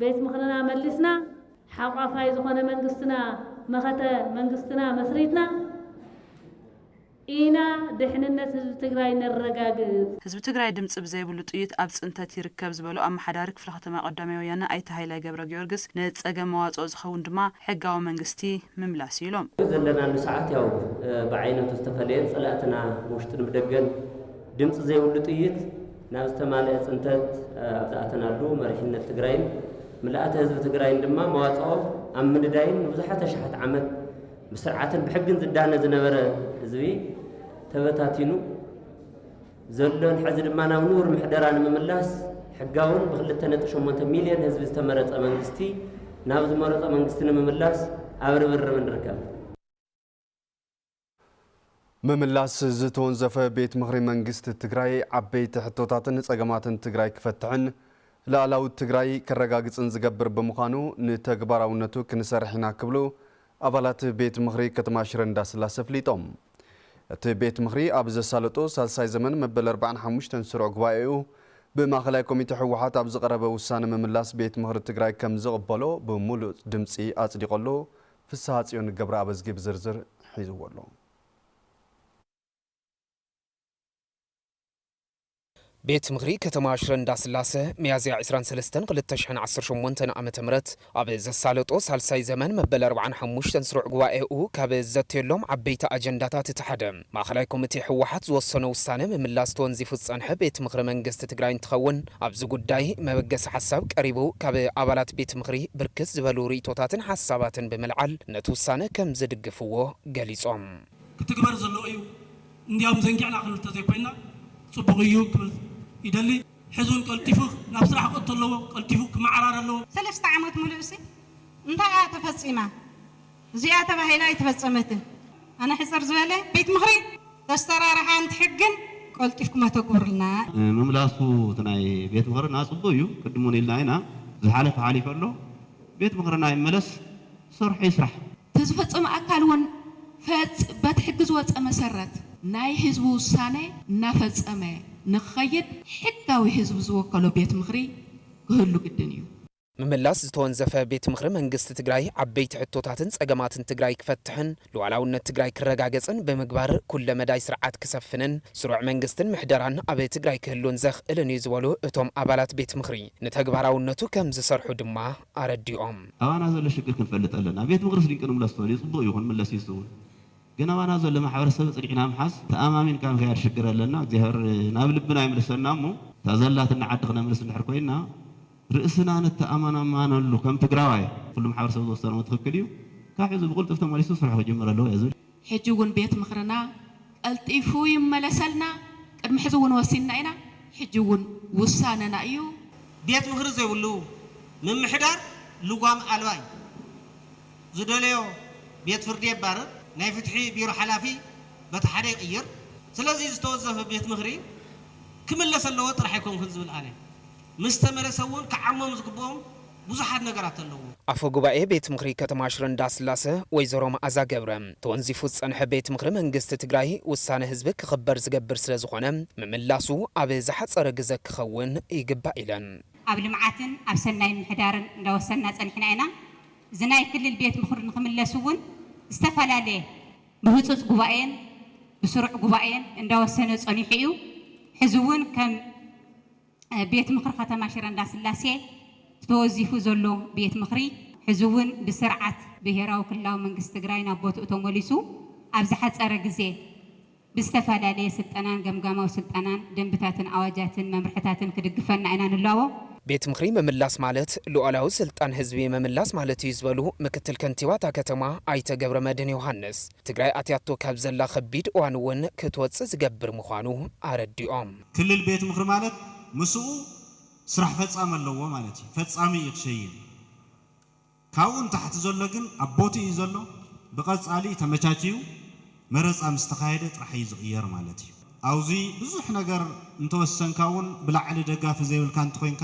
ቤት ምኽርና መሊስና፣ ሓቋፋይ ዝኾነ መንግስትና፣ መኸተ መንግስትና መስሪትና ኢና ድሕንነት ህዝቢ ትግራይ ነረጋግፅ። ህዝቢ ትግራይ ድምፂ ብዘይብሉ ጥይት ኣብ ፅንተት ይርከብ ዝበሉ ኣመሓዳሪ ክፍለ ከተማ ቀዳማይ ወያነ ኣይተ ሃይላይ ገብረ ጊዮርጊስ፣ ንፀገም መዋፅኦ ዝኸውን ድማ ሕጋዊ መንግስቲ ምምላስ እዩ ኢሎም። ዘለናሉ ሰዓት ያው ብዓይነቱ ዝተፈለየን ፀላእትና ብውሽጥን ብደገን ድምፂ ዘይብሉ ጥይት ናብ ዝተማልአ ፅንተት ኣብ ዝኣተናሉ መሪሕነት ትግራይን ምልኣተ ህዝቢ ትግራይን ድማ መዋፅኦ ኣብ ምንዳይን ንብዙሓት ኣሽሓት ዓመት ብስርዓትን ብሕግን ዝዳነ ዝነበረ ህዝቢ ተበታቲኑ ዘሎን ሕዚ ድማ ናብ ንቡር ምሕደራ ንምምላስ ሕጋውን ብክልተ ነጥቢ ሸሞንተ ሚልዮን ህዝቢ ዝተመረፀ መንግስቲ ናብ ዝመረፆ መንግስቲ ንምምላስ ኣብ ርብርብ ንርከብ። ምምላስ ዝተወንዘፈ ቤት ምኽሪ መንግስቲ ትግራይ ዓበይቲ ሕቶታትን ፀገማትን ትግራይ ክፈትሕን ሉኣላዊት ትግራይ ከረጋግፅን ዝገብር ብምዃኑ ንተግባራውነቱ ክንሰርሕ ኢና ክብሉ ኣባላት ቤት ምኽሪ ከተማ ሽረ እንዳስላሰ ኣፍሊጦም። እቲ ቤት ምኽሪ ኣብ ዘሳለጦ ሳልሳይ ዘመን መበል ኣርባዓን ሓሙሽተን ስሩዕ ጉባኤኡ ብማእኸላይ ኮሚቴ ህወሓት ኣብ ዝቐረበ ውሳነ ምምላስ ቤት ምኽሪ ትግራይ ከም ዝቕበሎ ብምሉእ ድምፂ ኣፅዲቖ ኣሎ። ፍስሃፅዮን ገብረኣብ ኣዝጊ ብዝርዝር ሒዝዎ ኣሎ። ቤት ምኽሪ ከተማ ሽረ እንዳስላሰ ሚያዝያ ዕስራን ሰለስተን ክልተ ሽሕን ዓሰርተ ሸሞንተን ዓመተ ምህረት ኣብ ዘሳለጦ ሳልሳይ ዘመን መበል ኣርባዓን ሓሙሽተን ስሩዕ ጉባኤኡ ካብ ዘተየሎም ዓበይቲ ኣጀንዳታት እቲ ሓደ ማእኸላይ ኮሚቴ ህወሓት ዝወሰኖ ውሳነ ምምላስ ተወንዚፉ ዝፀንሐ ቤት ምኽሪ መንግስቲ ትግራይ እንትኸውን፣ ኣብዚ ጉዳይ መበገሲ ሓሳብ ቀሪቡ ካብ ኣባላት ቤት ምኽሪ ብርክት ዝበሉ ርእይቶታትን ሓሳባትን ብምልዓል ነቲ ውሳነ ከም ዝድግፍዎ ገሊፆም። ክትግበር ዘለዎ እዩ። እንዲያውም ዘንጊዕና ክንብል ተዘይኮይንና ጽቡቕ እዩ ክብል ይደሊ። ሕዚ እውን ቀልጢፉ ናብ ስራሕ ክእቶ ኣለዎ፣ ቀልጢፉ ክመዓራር ኣለዎ። ሰለስተ ዓመት ሙሉእ እሲ እንታይ እያ ተፈጺማ? እዚኣ ተባሂላ ኣይተፈጸመትን። ኣነ ሕጽር ዝበለ ቤት ምኽሪ ተስተራርሓ እንትሕግን ቀልጢፍኩም ኣተግብሩልና። ምምላሱ እቲ ናይ ቤት ምኽርና ጽቡቕ እዩ። ቅድም እውን ኢልና ኢና። ዝሓለፈ ሓሊፉ ኣሎ። ቤት ምኽርና ይመለስ፣ ሰርሑ ይስራሕ። ተዝፈጸመ ኣካል እውን ፈጽ በቲ ሕጊ ዝወጸ መሰረት ናይ ህዝቢ ውሳነ እናፈጸመ ንክኸይድ ሕጋዊ ህዝቢ ዝወከሎ ቤት ምኽሪ ክህሉ ግድን እዩ። ምምላስ ዝተወንዘፈ ቤት ምኽሪ መንግስቲ ትግራይ ዓበይቲ ሕቶታትን ፀገማትን ትግራይ ክፈትሕን ሉዓላውነት ትግራይ ክረጋገፅን ብምግባር ኩለ መዳይ ስርዓት ክሰፍንን ስሩዕ መንግስትን ምሕደራን ኣብ ትግራይ ክህሉን ዘኽእልን እዩ ዝበሉ እቶም ኣባላት ቤት ምኽሪ፣ ንተግባራውነቱ ከም ዝሰርሑ ድማ ኣረዲኦም። ኣባና ዘሎ ሽግር ክንፈልጥ ኣለና። ቤት ምኽሪ ስሊንቂ ንምለስ ትበልዩ ፅቡቕ እዩ፣ ክንምለስ እዩ ዝኸውን። ግን ኣባና ዘሎ ማሕበረሰብ ፅኒዕና ምሓዝ ተኣማሚንካ ምክያድ ሽግር ኣለና። እግዚኣብሔር ናብ ልብና ይምልሰና እሞ እታ ዘላትና ዓዲ ክነምልስ እንድሕር ኮይና ርእስና ንተኣማማነሉ ከም ትግራዋይ ኩሉ ማሕበረሰብ ዝወሰኖ ትኽክል እዩ። ካብ ሕዚ ብቕልጡፍ ተመሊሱ ስርሑ ክጅምር ኣለዎ እየ ዝብል። ሕጂ እውን ቤት ምኽርና ቀልጢፉ ይመለሰልና። ቅድሚ ሕዚ እውን ወሲንና ኢና። ሕጂ እውን ውሳነና እዩ። ቤት ምኽሪ ዘይብሉ ምምሕዳር ልጓም ኣልባ እዩ። ዝደለዮ ቤት ፍርዲ የባርር፣ ናይ ፍትሒ ቢሮ ሓላፊ በቲ ሓደ ይቕይር። ስለዚ ዝተወዘፈ ቤት ምኽሪ ክምለስ ኣለዎ ጥራሕ ኣይኮንኩን ዝብል ኣነ። ምስ ተመለሰ እውን ክዓሞም ዝግብኦም ብዙሓት ነገራት ኣለዉ። ኣፈ ጉባኤ ቤት ምኽሪ ከተማ ሽረ እንዳስላሰ ወይዘሮ መኣዛ ገብረ፣ ተወንዚፉ ዝጸንሐ ቤት ምኽሪ መንግስቲ ትግራይ ውሳነ ህዝቢ ክኽበር ዝገብር ስለ ዝኾነ፣ ምምላሱ ኣብ ዝሓጸረ ግዘ ክኸውን ይግባእ ኢለን። ኣብ ልምዓትን ኣብ ሰናይ ምሕዳርን እንዳወሰንና ጸኒሕና ኢና። እዚ ናይ ክልል ቤት ምኽሪ ንኽምለስ እውን ዝተፈላለየ ብህጹጽ ጉባኤን ብስሩዕ ጉባኤን እንዳወሰነ ጸኒሑ እዩ። ሕዚ እውን ከም ቤት ምኽሪ ከተማ ሽረ እንዳስላሴ ተወዚፉ ዘሎ ቤት ምኽሪ፣ ሕዚ እውን ብስርዓት ብሄራዊ ክልላዊ መንግስቲ ትግራይ ናብ ቦትኡ ተመሊሱ ኣብ ዝሓጸረ ግዜ ብዝተፈላለየ ስልጠናን ገምጋማዊ ስልጠናን ደንብታትን ኣዋጃትን መምርሕታትን ክድግፈና ኢና ንላቦ። ቤት ምኽሪ ምምላስ ማለት ሉዓላዊ ስልጣን ህዝቢ ምምላስ ማለት እዩ ዝበሉ ምክትል ከንቲባ እታ ከተማ ኣይተ ገብረመድህን ዮሃንስ፣ ትግራይ ኣትያቶ ካብ ዘላ ከቢድ እዋን እውን ክትወፅእ ዝገብር ምዃኑ ኣረዲኦም። ክልል ቤት ምኽሪ ማለት ምስኡ ስራሕ ፈጻሚ ኣለዎ ማለት እዩ። ፈጻሚ እዩ ክሸይን። ካብኡ ንታሕቲ ዘሎ ግን ኣብ ቦትኡ እዩ ዘሎ። ብቐጻሊ ተመቻችዩ መረጻ ምስ ተኻየደ ጥራሕ እዩ ዝቕየር ማለት እዩ። ኣብዚ ብዙሕ ነገር እንተወሰንካ እውን ብላዕሊ ደጋፊ ዘይብልካ እንተኾይንካ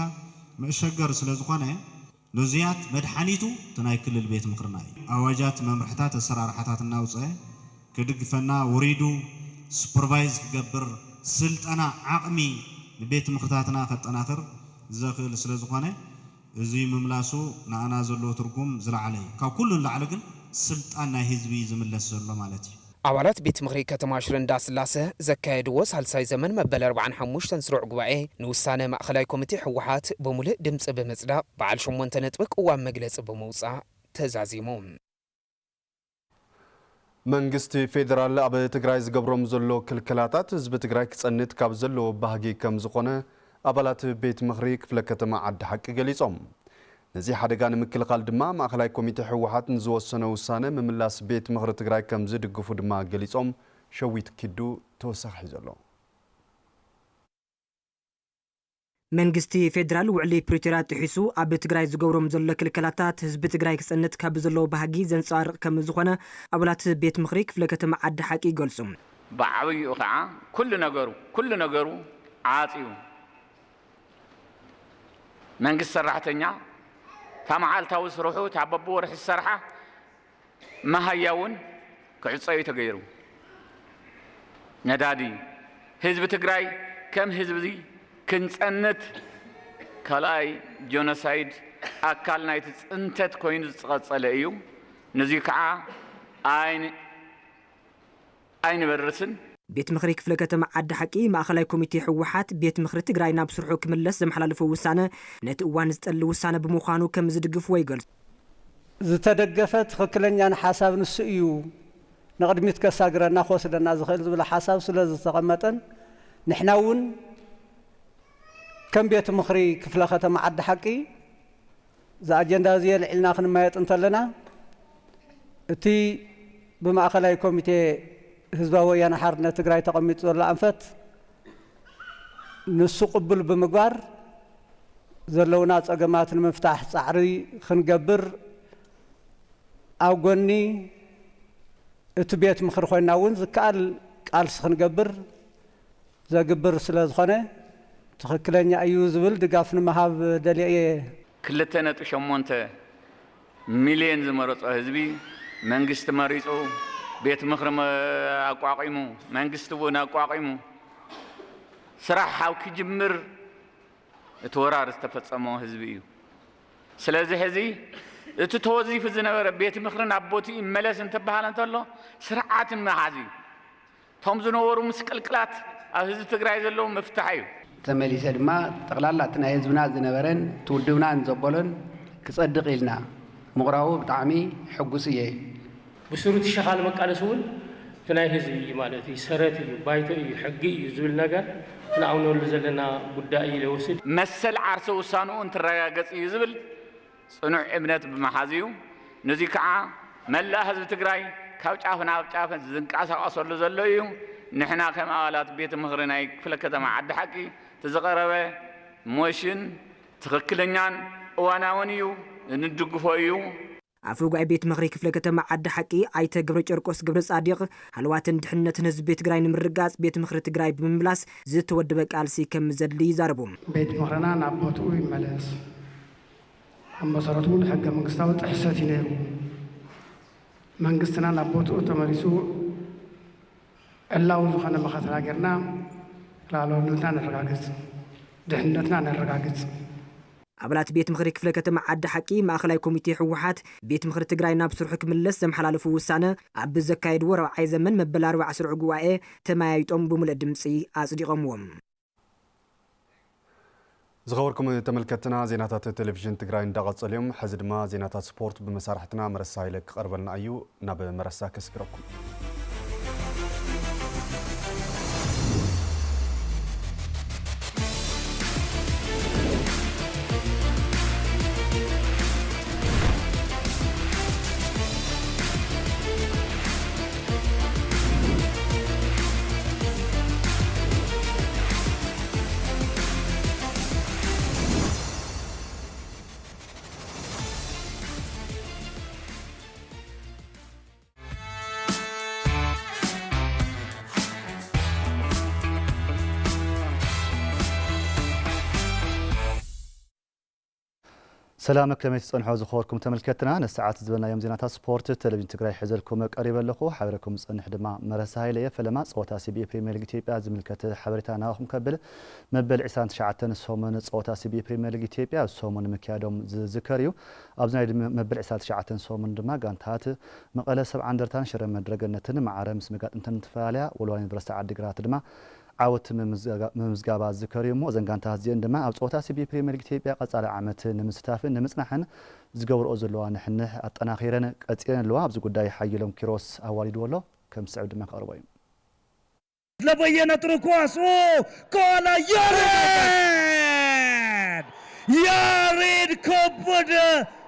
መሸገሪ ስለ ዝኾነ፣ ንዙያት መድሓኒቱ እቲ ናይ ክልል ቤት ምኽርና እዩ። ኣዋጃት፣ መምርሕታት፣ ኣሰራርሓታት እናውፀአ ክድግፈና፣ ወሪዱ ሱፐርቫይዝ ክገብር፣ ስልጠና ዓቕሚ ንቤት ምኽርታትና ከጠናኽር ዘኽእል ስለ ዝኾነ፣ እዚ ምምላሱ ንኣና ዘለዎ ትርጉም ዝለዓለ እዩ። ካብ ኩሉ ንላዕሊ ግን ስልጣን ናይ ህዝቢ እዩ ዝምለስ ዘሎ ማለት እዩ። ኣባላት ቤት ምኽሪ ከተማ ሽረ እንዳስላሰ ዘካየድዎ ሳልሳይ ዘመን መበል ኣርባዓን ሓሙሽተን ስሩዕ ጉባኤ ንውሳነ ማእኸላይ ኮሚቴ ህወሓት ብሙሉእ ድምፂ ብምፅዳቕ በዓል ሸሞንተ ነጥቢ ቅዋም መግለፂ ብምውፃእ ተዛዚሙ። መንግስቲ ፌዴራል ኣብ ትግራይ ዝገብሮም ዘሎ ክልከላታት ህዝቢ ትግራይ ክፀንት ካብ ዘለዎ ባህጊ ከም ዝኾነ ኣባላት ቤት ምኽሪ ክፍለ ከተማ ዓዲ ሓቂ ገሊፆም። ነዚ ሓደጋ ንምክልኻል ድማ ማእኸላይ ኮሚቴ ህወሓት ንዝወሰነ ውሳነ ምምላስ ቤት ምኽሪ ትግራይ ከም ዝድግፉ ድማ ገሊፆም። ሸዊት ኪዱ ተወሳኺ ሒዙ ኣሎ። መንግስቲ ፌዴራል ውዕሊ ፕሪቶርያ ጥሒሱ ኣብ ትግራይ ዝገብሮም ዘሎ ክልከላታት ህዝቢ ትግራይ ክፀንት ካብ ዘለዎ ባህጊ ዘንፀባርቕ ከም ዝኾነ ኣባላት ቤት ምኽሪ ክፍለ ከተማ ዓዲ ሓቂ ይገልጹ። ብዓብይኡ ከዓ ኩሉ ነገሩ፣ ኩሉ ነገሩ ዓፅዩ መንግስቲ ሰራሕተኛ እታ መዓልታዊ ስርሑ እታ በብወርሒ ዝሰርሓ መሃያ እውን ክዕፀ እዩ ተገይሩ። ነዳዲ ህዝቢ ትግራይ ከም ህዝቢ ክንፀንት ካልኣይ ጆኖሳይድ ኣካል ናይቲ ፅንተት ኮይኑ ዝቐፀለ እዩ። ነዚ ከዓ ኣይን-፣ ኣይንበርስን። ቤት ምኽሪ ክፍለ ከተማ ዓዲ ሓቂ ማእኸላይ ኮሚቴ ህወሓት ቤት ምኽሪ ትግራይ ናብ ስርሑ ክምለስ ዘመሓላለፎ ውሳነ ነቲ እዋን ዝጠሊ ውሳነ ብምዃኑ ከም ዝድግፍዎ ይገልጹ። ዝተደገፈ ትኽክለኛን ሓሳብ ንሱ እዩ፣ ንቕድሚት ከሳግረና ክወስደና ዝኽእል ዝብል ሓሳብ ስለ ዝተቐመጠን ንሕና እውን ከም ቤት ምኽሪ ክፍለ ከተማ ዓዲ ሓቂ እዚ ኣጀንዳ እዚ የልዒልና ክንመየጥ እንተለና፣ እቲ ብማእኸላይ ኮሚቴ ህዝባዊ ወያነ ሓርነት ትግራይ ተቐሚጡ ዘሎ ኣንፈት ንሱ ቅቡል ብምግባር ዘለውና ጸገማት ንምፍታሕ ጻዕሪ ክንገብር ኣብ ጎኒ እቲ ቤት ምኽሪ ኮይንና እውን ዝከኣል ቃልሲ ክንገብር ዘግብር ስለ ዝኾነ ትኽክለኛ እዩ ዝብል ድጋፍ ንምሃብ ደልየ እየ። ክልተ ነጥቢ ሸሞንተ ሚልዮን ዝመረጾ ህዝቢ መንግስቲ መሪጹ፣ ቤት ምኽሪ መ-፣ ኣቋቒሙ፣ መንግስቲ እውን ኣቋቒሙ ስራሕ ኣብ ክጅምር እቲ ወራር ዝተፈጸሞ ህዝቢ እዩ። ስለዚ ሕዚ እቲ ተወዚፉ ዝነበረ ቤት ምኽሪ ናብ ቦትኡ ይመለስ እንተበሃለ እንተሎ ስርዓት ንምሓዝ እዩ። እቶም ዝነበሩ ምስቅልቅላት ኣብ ህዝቢ ትግራይ ዘለዉ ምፍታሕ እዩ። ተመሊሰ ድማ ጠቕላላ እቲ ናይ ህዝብና ዝነበረን እቲ ውድብናን ዘበሎን ክጸድቕ ኢልና ምቕራቡ ብጣዕሚ ሕጉስ እየ። ብስሩ እቲ ሸኻሊ መቃለሲ እውን እቲ ናይ ህዝቢ እዩ ማለት እዩ፣ ሰረት እዩ፣ ባይቶ እዩ፣ ሕጊ እዩ ዝብል ነገር ክንኣምነሉ ዘለና ጉዳይ እዩ ለወስድ። መሰል ዓርሰ ውሳንኡ እንትረጋገጽ እዩ ዝብል ጽኑዕ እምነት ብምሓዝ እዩ። ነዚ ከዓ መላእ ህዝቢ ትግራይ ካብ ጫፍ ናብ ጫፍ ዝንቀሳቐሰሉ ዘሎ እዩ። ንሕና ከም ኣባላት ቤት ምኽሪ ናይ ክፍለ ከተማ ዓዲ ሓቂ እቲ ዝቐረበ ሞሽን ትኽክለኛን እዋናውን እዩ፣ እንድግፎ እዩ። ኣፈ ጉባኤ ቤት ምኽሪ ክፍለ ከተማ ዓዲ ሓቂ ኣይተ ገብረ ጨርቆስ ገብረ ጻዲቕ፣ ሃለዋትን ድሕንነትን ህዝቢ ትግራይ ንምርግጋጽ ቤት ምኽሪ ትግራይ ብምምላስ ዝተወደበ ቃልሲ ከም ዘድሊ ይዛረቡ። ቤት ምኽርና ናብ ቦትኡ ይመለስ። ኣብ መሰረቱ እውን ሕገ መንግስታዊ ጥሕሰት እዩ ነይሩ። መንግስትና ናብ ቦትኡ ተመሊሱ ዕላዊ ዝኾነ መኸተና ጌርና ልኣላውነትና ነረጋግጽ፣ ድሕንነትና ነረጋግጽ። ኣባላት ቤት ምኽሪ ክፍለ ከተማ ዓዲ ሓቂ፣ ማእኸላይ ኮሚቴ ህወሓት፣ ቤት ምኽሪ ትግራይ ናብ ስርሑ ክምለስ ዘመሓላለፉ ውሳነ ኣብ ዘካየድዎ ራብዓይ ዘመን መበል ኣርባዓ ስሩዕ ጉባኤ ተመያይጦም ብምሉእ ድምፂ ኣፅዲቖምዎም። ዝኸበርኩም ተመልከትና፣ ዜናታት ቴሌቪዥን ትግራይ እንዳቐጸሉ እዮም። ሕዚ ድማ ዜናታት ስፖርት ብመሳርሕትና መረሳ ሃይለ ክቐርበልና እዩ። ናብ መረሳ ከስግረኩም። ሰላም፣ ከመይ ትጸንሑ ዝኸበርኩም ተመልከትና? ንሰዓት ዝበልናዮም ዜናታት ስፖርት ቴሌቪዥን ትግራይ ሒዘልኩም ቀሪበ ኣለኹ። ሓቢረኩም ዝጸንሕ ድማ መረሳ ሃይለ እየ። ፈለማ ጸወታ ሲቢኢ ፕሪምየር ሊግ ኢትዮጵያ ዝምልከት ሓበሬታ ናባኹም ከብል። መበል ዕስራን ትሽዓተን ሰሙን ጸወታ ሲቢኢ ፕሪምየር ሊግ ኢትዮጵያ ኣብ ሰሙን ምክያዶም ዝዝከር እዩ። ኣብዚ ናይ ድም-፣ መበል ዕስራን ትሽዓተን ሰሙን ድማ ጋንታት መቐለ ሰብዓ እንደርታን ሽረ ምድረገነትን ማዕረ ምስ መጋጥምተን እንትፈላለያ፣ ወልዋሎ ዩኒቨርሲቲ ዓዲግራት ድማ ዓወት ምምዝጋ-፣ ምምዝጋባ ዝዝከር እዩ እሞ፣ እዘን ጋንታት እዚአን ድማ ኣብ ጸወታ ሲቢኢ ፕሪምየር ሊግ ኢትዮጵያ ቀጻሊ ዓመት ንምስታፍን ንምጽናሕን ዝገብርኦ ዘለዋ ንሕንሕ ኣጠናኺረን ቀጺለን ኣለዋ። ኣብዚ ጉዳይ ሓየሎም ኪሮስ ኣዋሊድዎ ኣሎ፣ ከም ዝስዕብ ድማ ከቕርቦ እዩ። ለበየነ ጥሩ ኳስ፣ ኦ፣ ከኋላ ያሬድ! ያሬድ ከበደ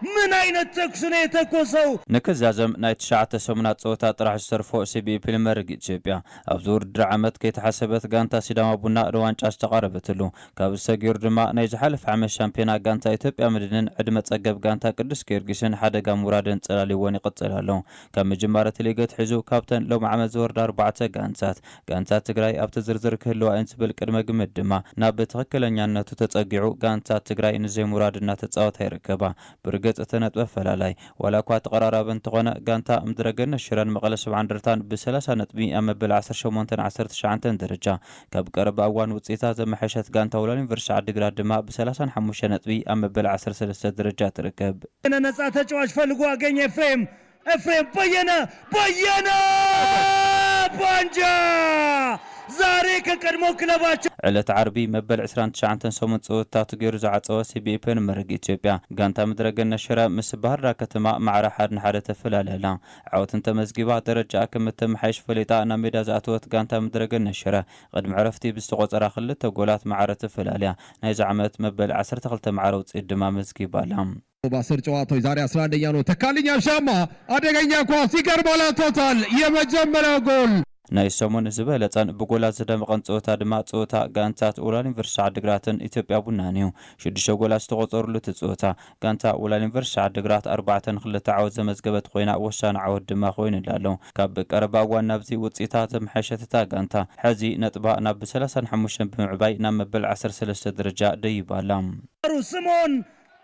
ምን አይነት ተኩስ ነው የተኮሰው? ንክዛዘም ናይ ትሽዓተ ሰሙናት ጸወታ ጥራሕ ዝተርፎ ሲቢኢ ፕሪምየር ሊግ ኢትዮጵያ ኣብዚ ውድድር ዓመት ከይተሓሰበት ጋንታ ሲዳማ ቡና ንዋንጫ ዝተቓረበትሉ፣ ካብ ዝሰጊሩ ድማ ናይ ዝሓለፈ ዓመት ሻምፒዮና ጋንታ ኢትዮጵያ መድንን ዕድመ ጸገብ ጋንታ ቅዱስ ጊዮርጊስን ሓደጋ ምውራደን ጸላልዎን ይቕጽል ኣሎ። ካብ ምጅማር እቲ ሊግ ኣትሒዙ ካብተን ሎም ዓመት ዝወርዳ ኣርባዕተ ጋንታት፣ ጋንታ ትግራይ ኣብቲ ዝርዝር ክህልዋ እየን ዝብል ቅድመ ግምት ድማ ናብ ትኽክለኛነቱ ተጸጊዑ ጋንታ ትግራይ ንዘይምውራድ እናተጻወታ ይርከባ። ብርግጽ እቲ ነጥቢ ኣፈላላይ ዋላ እኳ ተቐራራቢ እንተኾነ፣ ጋንታ ምድረገነት ሽረን መቐለ ሰብዓ እንደርታን ብሰላሳ ነጥቢ ኣብ መበል ዓሰርተ ሸሞንተን ዓሰርተ ትሽዓተን ደረጃ፣ ካብ ቀረባ እዋን ውጽኢታ ዘመሐሸት ጋንታ ወላይታ ዩኒቨርሲቲ ዓዲግራት ድማ ብሰላሳን ሓሙሽተ ነጥቢ ኣብ መበል ዓሰርተ ሰለስተ ደረጃ ትርከብ። ነፃ ተጫዋች ፈልጎ አገኘ። ኤፍሬም፣ ኤፍሬም በየነ፣ በየነ ባንጃ ዛሬ ከቀድሞ ክለባቸው ዕለት ዓርቢ መበል ዕስራን ትሽዓተን ሰሙን ጸወታታት ገይሩ ዝዓጸወ ሲቢኢ ፕሪምየር ሊግ ኢትዮጵያ፣ ጋንታ ምድረገነት ሽረ ምስ ባህር ዳር ከተማ ማዕረ ሓደ ንሓደ ተፈላለላ። ዓወት እንተመዝጊባ ደረጃኣ ከም እተመሓይሽ ፈሊጣ ናብ ሜዳ ዝኣተወት ጋንታ ምድረገነት ሽረ፣ ቅድሚ ዕረፍቲ ብዝተቖጸራ ክልተ ጎላት ማዕረ ተፈላልያ ናይዚ ዓመት መበል ዓሰርተ ክልተ ማዕረ ውጽኢት ድማ መዝጊባ ኣላ። በአስር ጨዋታዎች ዛሬ አስራ አንደኛ ነው። ተካልኝ አሻማ አደገኛ ኳስ ይገርማል። ቶታል የመጀመሪያው ጎል። ናይ ሰሙን ዝበለጸን ብጎላት ዝደመቐን ጸወታ ድማ ጸወታ ጋንታት ወላይታ ዩኒቨርሲቲ ዓዲግራትን ኢትዮጵያ ቡናን እዩ። ሽዱሽተ ጎላት ዝተቖጸሩሉ እቲ ጸወታ፣ ጋንታ ወላይታ ዩኒቨርሲቲ ዓዲግራት ኣርባዕተ ንክልተ ዓወት ዘመዝገበት ኮይና፣ ወሳኒ ዓወት ድማ ኮይኑላ ኣሎ። ካብ ቀረባ እዋን ናብዚ ውጽኢታ ዘምሐሸት እታ ጋንታ፣ ሕዚ ነጥባ ናብ ሰላሳን ሓሙሽተን ብምዕባይ ናብ መበል ዓሰርተ ሰለስተ ደረጃ ደይባ ኣላ። ስምኦን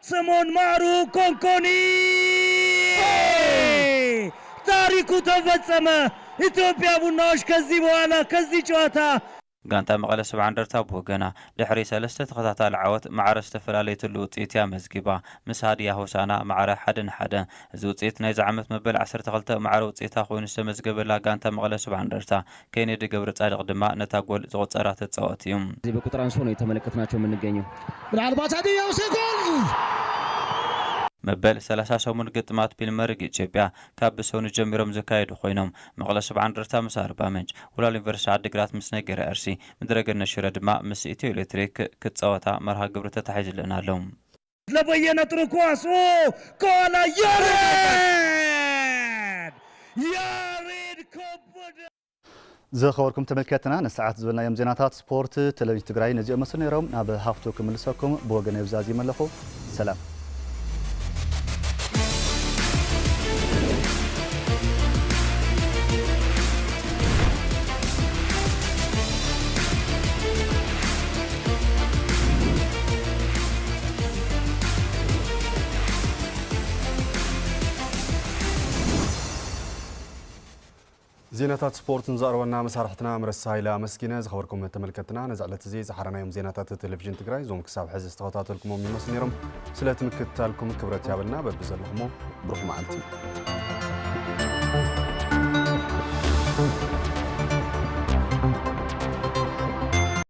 ስምኦን ማሩ ኮንኮኒ ታሪኩ ተፈጸመ። ኢትዮጵያ ቡናዎች ከዚህ በኋላ ከዚህ ጨዋታ ጋንታ መቐለ ሰብዓ እንደርታ ብወገና፣ ድሕሪ ሰለስተ ተኸታታሊ ዓወት ማዕረ ዝተፈላለየትሉ ውጽኢት እያ መዝጊባ፣ ምስ ሃድያ ሆሳና ማዕረ ሓደ ንሓደ። እዚ ውጽኢት ናይዚ ዓመት መበል ዓሰርተ ክልተ ማዕረ ውጽኢታ ኮይኑ ዝተመዝገበላ ጋንታ መቐለ ሰብዓ እንደርታ፣ ኬኔዲ ገብረጻድቕ ድማ ነታ ጎል ዘቑጸራ ተጻዋቲ እዩ። እዚህ በቁጥር አንሶ ነው የተመለከትናቸው የምንገኘው። ምናልባት አድያው ሴጎል! መበል ሰላሳ ሰሙን ግጥማት ፕሪምየር ሊግ ኢትዮጵያ ካብ ብሰኑ ጀሚሮም ዝካየዱ ኮይኖም፣ መቐለ ሰብዓ እንደርታ ምስ ኣርባ ምንጭ፣ ወላይታ ዩኒቨርሲቲ ዓዲግራት ምስ ነገረ ኣርሲ፣ ምድረገነት ሽረ ድማ ምስ ኢትዮ ኤሌክትሪክ ክጻወታ መርሃ ግብሪ ተታሒዙለን ኣሎ። ለበየነ ጥሩ ኳስ፣ ኦ፣ ከኋላ ያሬድ! ያሬድ ከበደ! ዝኸበርኩም ተመልከትና፣ ንሰዓት ዝበልናዮም ዜናታት ስፖርት ቴሌቪዥን ትግራይ ነዚኦም መስሉ ነይሮም። ናብ ሃፍቱ ክምልሰኩም ብወገነይ ብዛዚም ኣለኹ። ሰላም። ዜናታት ስፖርት ንዘቕርበና መሳርሕትና መረሳ ኢለ ኣመስጊነ። ዝኸበርኩም ተመልከትና፣ ነዚ ዕለት እዚ ዝሓረናዮም ዜናታት ቴሌቪዥን ትግራይ፣ እዞም ክሳብ ሕዚ ዝተኸታተልኩሞም ይመስሉ ነይሮም። ስለ እቲ ምክትታልኩም ክብረት ያብልና። በብዘለኹሞ ብሩኽ መዓልቲ።